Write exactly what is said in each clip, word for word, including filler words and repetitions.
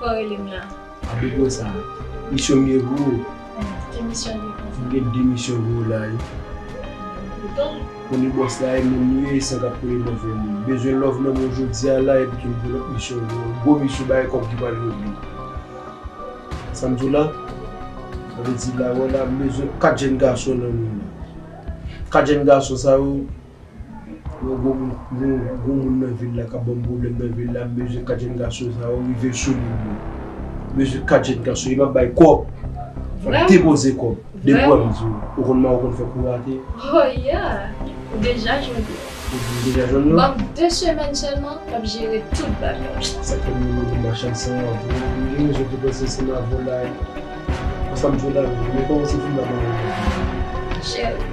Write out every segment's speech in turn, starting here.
Ou rele m la. Apre sa, misyon m ye pou ou. Ki misyon li pou ou? M gen de misyon pou ou la, wi. Konnen bòs la, e menm li ye, san k ap konnen love moun. Bezwen love nan mwen jodi a la, epi tou m gen lòt misyon pou ou. Gwo misyon, bagay kòb ki pral regle. Sa m di w la, sa vle di la, wè la, m bezwen kat jèn gason nan mwen la. Kat jèn gason sa yo, Yon gwo moun, yon gwo moun nan vil la k ap ban m pwoblèm nan vil la, m bezwen kat jèn gason sa yo rive sou moun yo. M bezwen kat jèn gason, e m ap bay kòb. M ap depoze kòb. Depi w wè m di w, ou konn ma ou konn fè kou rate. Oh yeah! Ou deja jwenn yo. Ou deja jwenn yo? Ban m de semèn sèlman, m ap jere tout bagay. Sa k fè m renmen machann san an, vre, m gen rezon te panse se nan volay. Konsa m di w la, men kòman se fim la ban mwen? Chèri.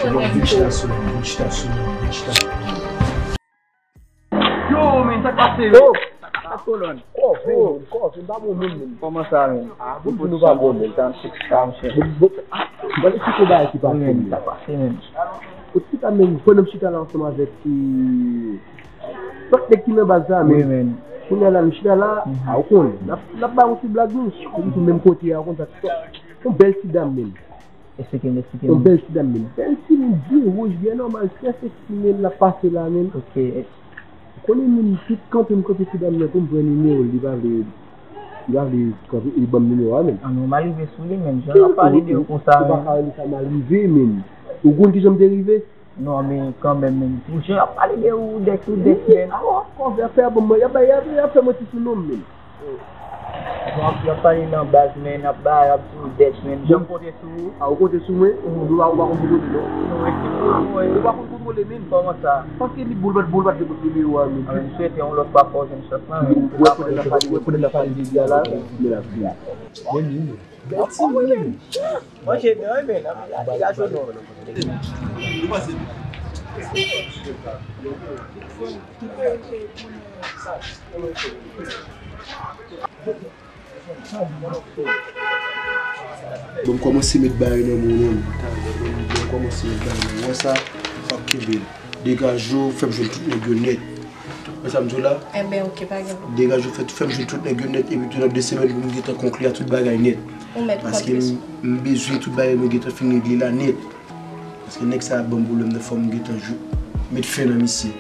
Bon, vin chita sou mwen, vin chita sou mwen, vin chita sou mwen. Yo, men, sa k pase, yo? Sa k kolòn? Kòve, kòve, m pa bon moun, men. Kòman sa, men? Ah, bon, nou pa bon, men. Tan sik sa, msye. Bon, bon, ah, bon, se ki bagay ki pase, men. Sa pase, men. Ou chita, men, pandan m chita la ansanm avèk, eh, lòt nèg ki nan baz la, men. Wi, men. Kounye a la, nou chita la, ah, ou konnen. N ap, n ap bay yon ti blag, men. Ou di tou menm kote a, ou konn sa. Yon bèl ti dam, men. Eksplike m, eksplike m. Yon bèl ti dam, men. Bèl ti moun, byen wouj, byen nòmal, trè seksi, men, l ap pase la, men. Ok. Ou konnen, men, tout kanpe m kanpe ti dam nan pou m pran nimewo l, li pa vle, li pa vle kanpe, li ban m nimewo a, men. Ah, men, ou mal rive sou li, men. Jan l ap pale de ou konsa, men. Ou pa ka rele sa mal rive, men. Ou konn kijan m te rive? Non, men kanmenm, men. Pou jan y ap pale de ou, dèt ou, dèt, men. Ah, kòve afè a ban m, y ap bay, y ap, y ap fè manti sou non m, men. Y ap, y ap pale nan baz, men, y ap bay, y ap di ou dèt, men. Jan m konte sou ou. Ah, ou konte sou mwen? Ou pa, ou pa konn kontwole, non? Ou pa konn kontwole, men. Kòman sa? Paske li boul bat, boul bat de bout nimewo a, men. Ah, men, m swete yon lòt fwa fò w jwenn chans lan, men. Ou wè pandan n ap pale, ou wè pandan n ap pale de li a la, men la fini. Bèl ti moun. Manje byen, wi, men, nan village, non. Bon, m kòmanse met bagay nan men w, non. Bon, m kòmanse met bagay nan men w. Wè sa, m ap kenbe l. Degaje w, fè m jwenn tout nèg yo nèt. Wè sa m di w la? Enben, ok, pa gen pwoblèm. Degaje w, fè, fè m jwenn tout nèg yo nèt, epi tou nan de semèn pou m gentan konkli a tout bagay nèt. Ou mèt konte sou mwen. Paske m, m bezwen tout bagay mwen gentan fin regle la nèt. Paske nèg sa ap ban m pwoblèm nan, fò m gentan jou, met fen nan misye.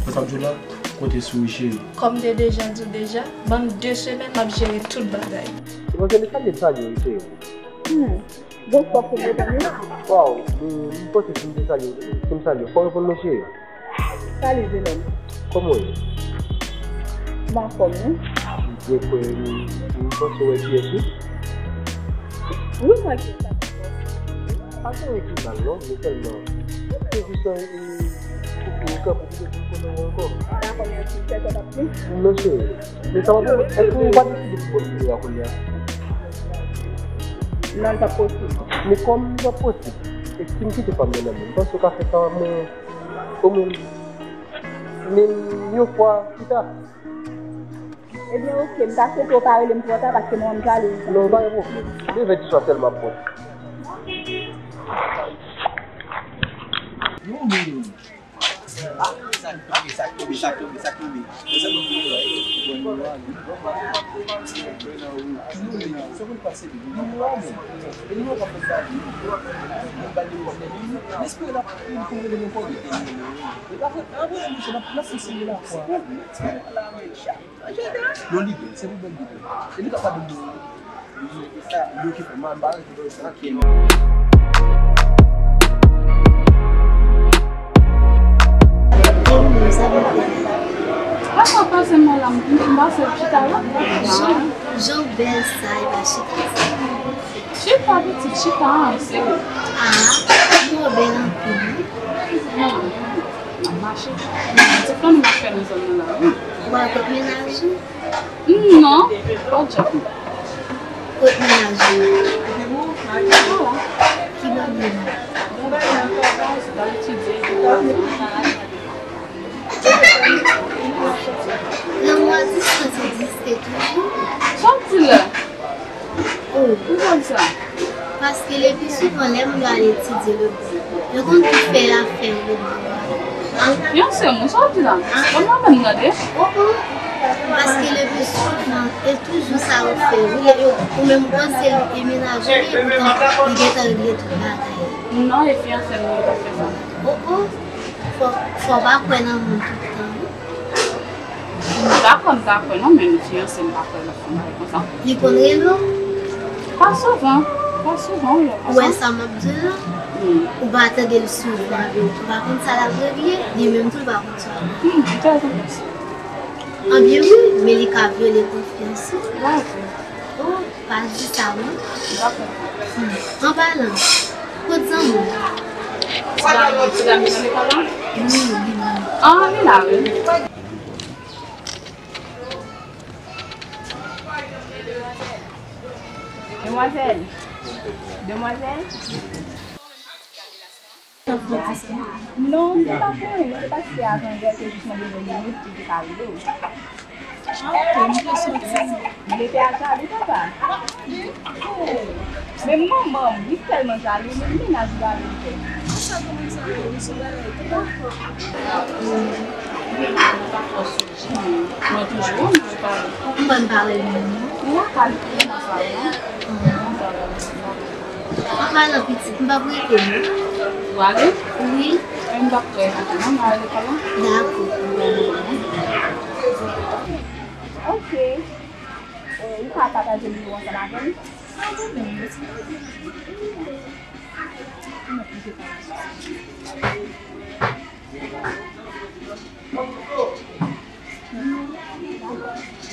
Wè sa m di w la? Konte sou ou, cheri. Kòm m te deja di w deja, ban m de semèn, m ap jere tout bagay. Se paske li salye, salye, wi, cheri. Hmm. Bon, fòk ou reponn wi. Waw, m, m panse si m te salye w, si m salye w, fò w reponn mwen cheri. Salut, jeune homme. Kòman w ye? M anfòm, wi. M byen kwè, m, m panse w wè kiyès wi. Wi, m wè kiyès sa. Pa gen anyen ki mal non, men sèlman se jis yon, yon, yon kanpe ki te vin konnen w ankò. Dakò, mèsi. Kèlke date? Non, cheri. Men sa w ap, èske ou pa deside pou bon nimewo a kounye a? Non, l p ap posib. Men kòm li p ap posib, e si m kite fanm nan nan men m, panse w ka fè sa mwen, omwen, men yon fwa pita? Ebyen, oke, m ta swete w pa rele m twò ta paske mwen menm m prale wi. Non, pa gen pwoblèm. Deven di swa sèlman ap bon. Ah, sa k tonbe, sa k tonbe, sa k tonbe, sa k tonbe. Sa k tonbe. Non, li bèl, se pou bèl li bèl. E li ka pa di m yo ki fè mal, m pa rete bò sa. Papa pase mwen la, m vin pase chita la. Jan, jan bèl sa, e pa chita sa. Chita, pitit, chita, anse. Ah, ou bèl anpil, wi. N ap mache. Ti flann m ap fè nan zòn nan la, wi. Ou al kot mennaj ou? Non, pa djab. Kot mennaj ou? Ki mannye l? L ap etidye. Lanmou a distans egziste toujou? Sa w di la? Oh. Ou konn sa? Paske lepi souvan lè moun yo al etidye lòtbò, yo konn tou fè afè yo lòtbò a. Fiyanse moun, sa w di la? Konn mwen menm tande? Oh, oh. Paske lepi souvan E toujou sa yo fè wi, e ou menm ou panse e mennaj ou li, poutan li gentan regle tout bagay. Non, e fiyanse m wi, li pa fè sa. Oh oh, fò, fò w pa kwè nan moun tout tan wi. M pa kwè, m pa kwè non, men fiyanse m pa kwè nan fè bagay konsa. Li konn rele w? Pa souvan, pa souvan wi, konsa. Ou wè sa m ap di w la? Ou pa tande l souvan, ou pa konn sa l ap regle, li menm tou l pa konn sa l ap regle. Anbyen wi, men li ka vyole konfyans ou. Oh, pa di sa non. An palan, kot zanmi w? Ti dam, ti dam nan lekòl la? Wi, wi, wi. Ah, li la wi. Demwazèl. Demwazèl. Non, se pa pou mwen, se paske avan yè, se jis mwen bezwen minit pou te ka rive. Ah, ok, m te soti. M rete a Jali, papa. Men manman m, li tèlman Jali, men mennaj li pa vle fè. Sa kòmanse ankò, li se bagay tou. Mwen toujou, mwen pale. Mwen pale menm non. Mwen pale, mwen pale. An palan pitit, m p ap rete non. Ou ale? Wi. Men m p ap rete non, m ale lekòl la. Dakò. Ok. Eh, ou ka pataje nimewo ansanm avè m?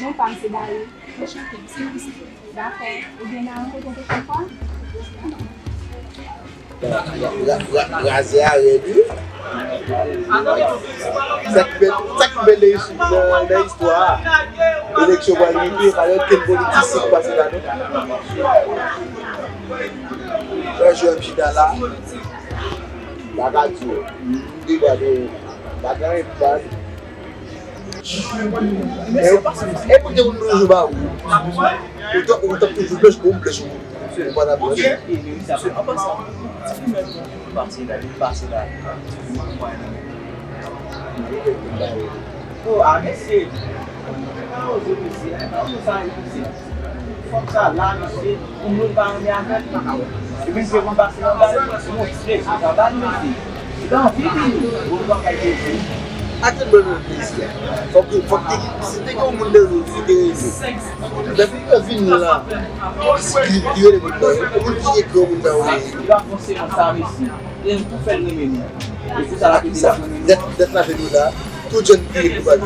Non pa m se Dali. Dakò. Ou byen nan rankontre pwochèn fwa? Ra- ra- ra- Razè a rèd wi. Sa k bèl, sa k bèl nan, nan istwa a. Eleksyon pral rive, pa gen okenn politisyen k pase la non. Lè jwè m chita la, m pa ka di w, m deba de bagay, baz. E, e pou te moun toujou ba ou. Ou t ap, ou t ap toujou blèch pou blèch ou. Ou pa t ap blèch. Mesye, an pasan, ti fi mèt mwen pase la, li pase la. Mwen, mwen, mwen. Oh, a mesye. Pa oze mesye, pa oze sa mesye. Fòk sa la, mesye. Pou moun pa renmen avè l, li pa ka wè. Epi se konn pase nan bal, se yon stres, sa bal mesye. Li anvi vini, bon, li pa kay plezi. Atann mwen menm plezi a. Fòk, fòk te, si te gen yon moun nan nou ki te renmen. Depi yo vini la, li, li rele moun nan, moun ki gen granmoun nan, wi. Li pa fòseman sa, mesye. E m tou fè l renmen nou. E pou sa l ap ede l ap renmen nou. Dèt, dèt la vin nou la. Tout jèn ki ret pou bagay.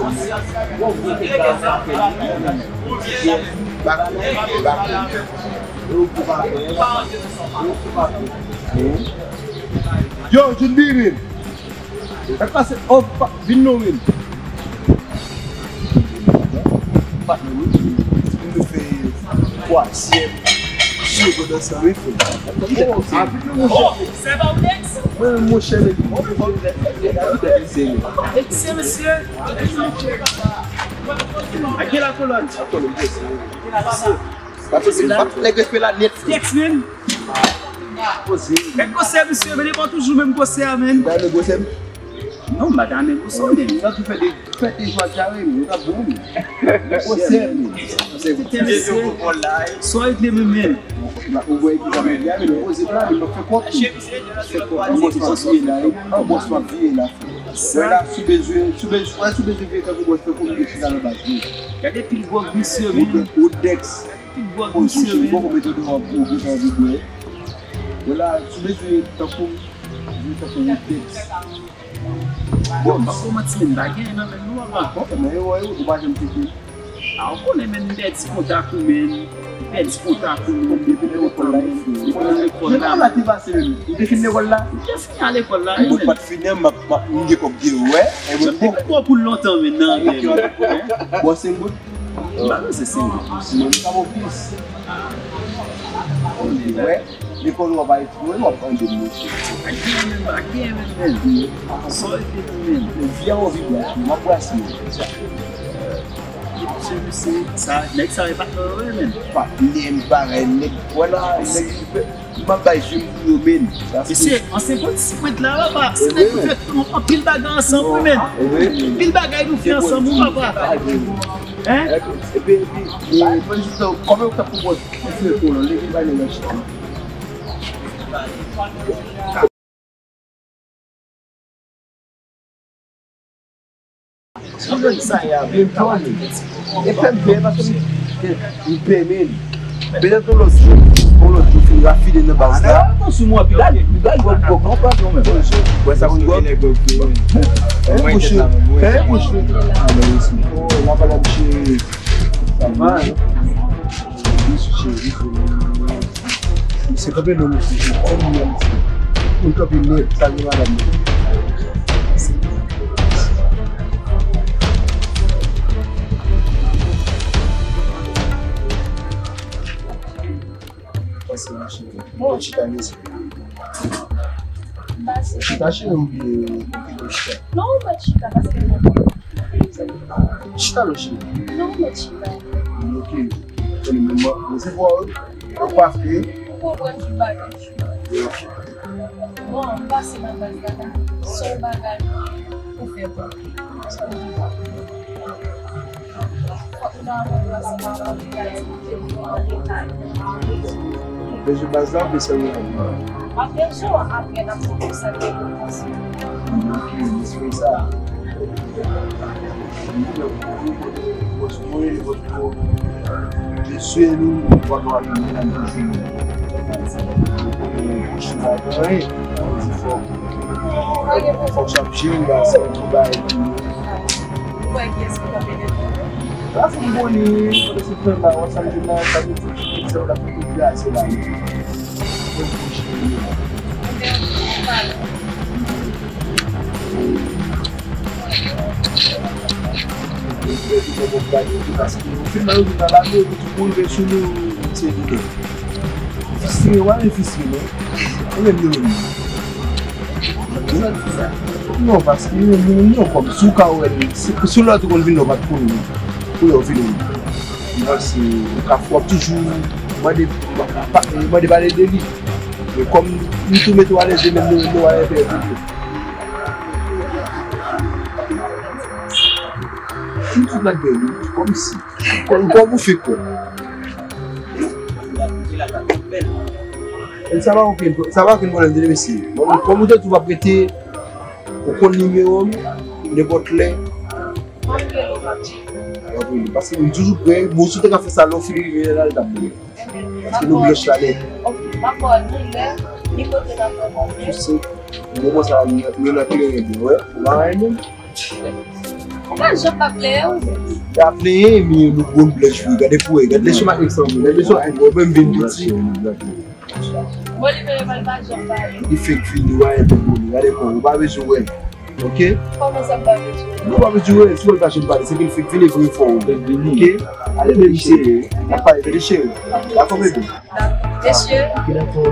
Yo, Jun Birin. Sa k pase? Oh, pa- vin non, vin. Patnè, wi. Vin nou fè twazyèm show pandan san wi, frè. Oh, a vin nou, monchè. Mwen, monchè, men. Ex, mesye. Ak de la kolòn. Ak kolòn, yes. Pa t, pa t, nèg respè la nèt. Ex, men. Poze. Nèg gwosè, mesye, men li bon toujou menm gwosè a, men. Ba, men gwosè. Non, m pa ta renmen pou sa, men. Sa tou fè de, fè de jwa kare, men, yo t ap bon, men. Gwosè, men. Se te mesye. Sa w regle, men, men. Ou wè ki sa, men, men, poze pa, men, fè kòb, men. Fè kòb, an bòs pa vye la, an bòs pa vye la. Wè la, si w bezwen, si w bezwen, wè, si w bezwen vye tankou bòs, fè kòb, men, chita nan baz, men. Gade pil gwòg misye, men. Ou dèks. Pil gwòg misye, men. Bon, mete dlo pou ou, pou ou anvi bwè. Wè la, si w bezwen tankou, bezwen tankou ou dèks. Bon, m p ap fè w manti, men m pa gen nan men nou, papa. Bon, men yo, yo, ou pa janm tcheke. A, ou konnen, men m pèdi kontak ou, men. M pèdi kontak ou, men. Depi nan lekòl la, men. Depi nan lekòl la. Lekòl la te pase, men. Ou te fin lekòl la? M te fin al lekòl la, wi, men. Mwen pa t fini, m ap, m ap, m gen kòb gen, wè. Mwen te poko pou lontan, men, nan, men. Bon, se bon. M pa bezwen se bon. Men, m pa bon plis. Wè. Lekòl w ap al, w ap al de mouche. Pa gen menm, pa gen menm, menm. Sa w ete menm. Men vi a w anvi brase, w ap brase. Mesye, mesye, sa, nèg sa e patnè w, menm. Patnè m, parèy, nèg, wè la, nèg, m ap bay je m pou yo, menm. Mesye, an senkant senkant la, papa, se nèg nou fè anpil bagay ansanm, wi, menm. Anpil bagay nou fè ansanm, wi, papa. Hein? Epi, epi, e, Francisco, kòman yo t ap pwopoze? Francisco, non, leve bay nèg la chita. Sou jodi sa a, vle m fè w ale. E fè m pè, paske m, m pè, men. Petèt yon lòt jou, yon lòt jou, fin rafine nan baz la. Attention, mwen, pi bal, pi bal, gòg, gòg, non, pa non, men. Wè sa konn gòg. Hein, mouche. Hein, mouche. Oh, la pala, mouche. Sa va, hein? Mouche, mouche. Misye kanpe non, misye. Kòm li a, misye. Moun kanpe nèt, salye madanm nan. Pase mache. Bon, chita, mesye. Chita, cheri, oubyen ou chita? Non, ou mèt chita, paske mwen. Chita non, cheri. Non, ou mèt chita. Ok. Mwen, mwen, mwen, se pou ou. Ou pa fè. Ou konprann tout bagay. Bon, m pase nan baz la, se yon bagay pou fè pou. Fòk nou ta rankontre ansanm avè w, li ka eksplike nou an detay. Bezwen baz la, oubyen sèlman? M ap bezwen w apre, n ap kontre sa ki enpòtan. Ok, se sa. Mesye, nou, nou pa ka vin nan pwochen, pwochen bagay, fò, fò k ap jere la, se yon bagay ki. Ou wè kiyès ki kanpe dèyè w? La, fò m konnen, kote se fè la, wè sa m di la, sa vle di, se yon la fè tout glase la, wi. Fò m konnen. Paske ou fin nan yo vin nan lame, yo tout moun vin sou nou, se lide. Fistre, wè, men fistre, non? Ou menm, yo menm. Non, paske yo menm, yo menm, non, kòm si w ka wè, si, si lòt ou konn vin, non, pa t pou nou. Pou yo vin. Mwen, se, ou ka fè, w ap toujou mande, mande pale de li. Men kòm nou tou mete w alèz, yo menm, nou, nou alèz, yo menm. Tout, tout la bèl, wi. Kòm si. Kòm, kòm ou fè kwè. E sa pa okenn, sa pa okenn pwoblèm, tande, mesye. Bon, kòm ou te tou ap rete, ou konn nimewo m, nenpòt lè. W ap rele, paske m toujou prè. Bon, si w te ka fè sa, lè w fin rive la, l t ap bon. Paske nou blanch la nèt. Ok, m ap ba w ni lè, ni kote n ap rankontre. Tu sais, moman sa, nou nan kleren byen, wè. Ou pa renmen? Ou pa janm pa plenyen, wi. Pa plenyen, men nou bon blanch, wi. Gade pou wè, gade lestomak egzanp, gade lestomak, ou menm vin piti. Bon, li vle mal pa janm pale. Li fèk vini, wè, li vini. Gade kò, ou pa bezwen wè. Ok? Kòman sa m pa bezwen wè? Nou pa bezwen wè, si w pa janm pale, se ke l fèk vini, vini fò. Fèk vini. Ok? Ale, men misye, n ap pale, tande cheri. Dakò, bebe. Dakò. Mesye. Ok, dakò.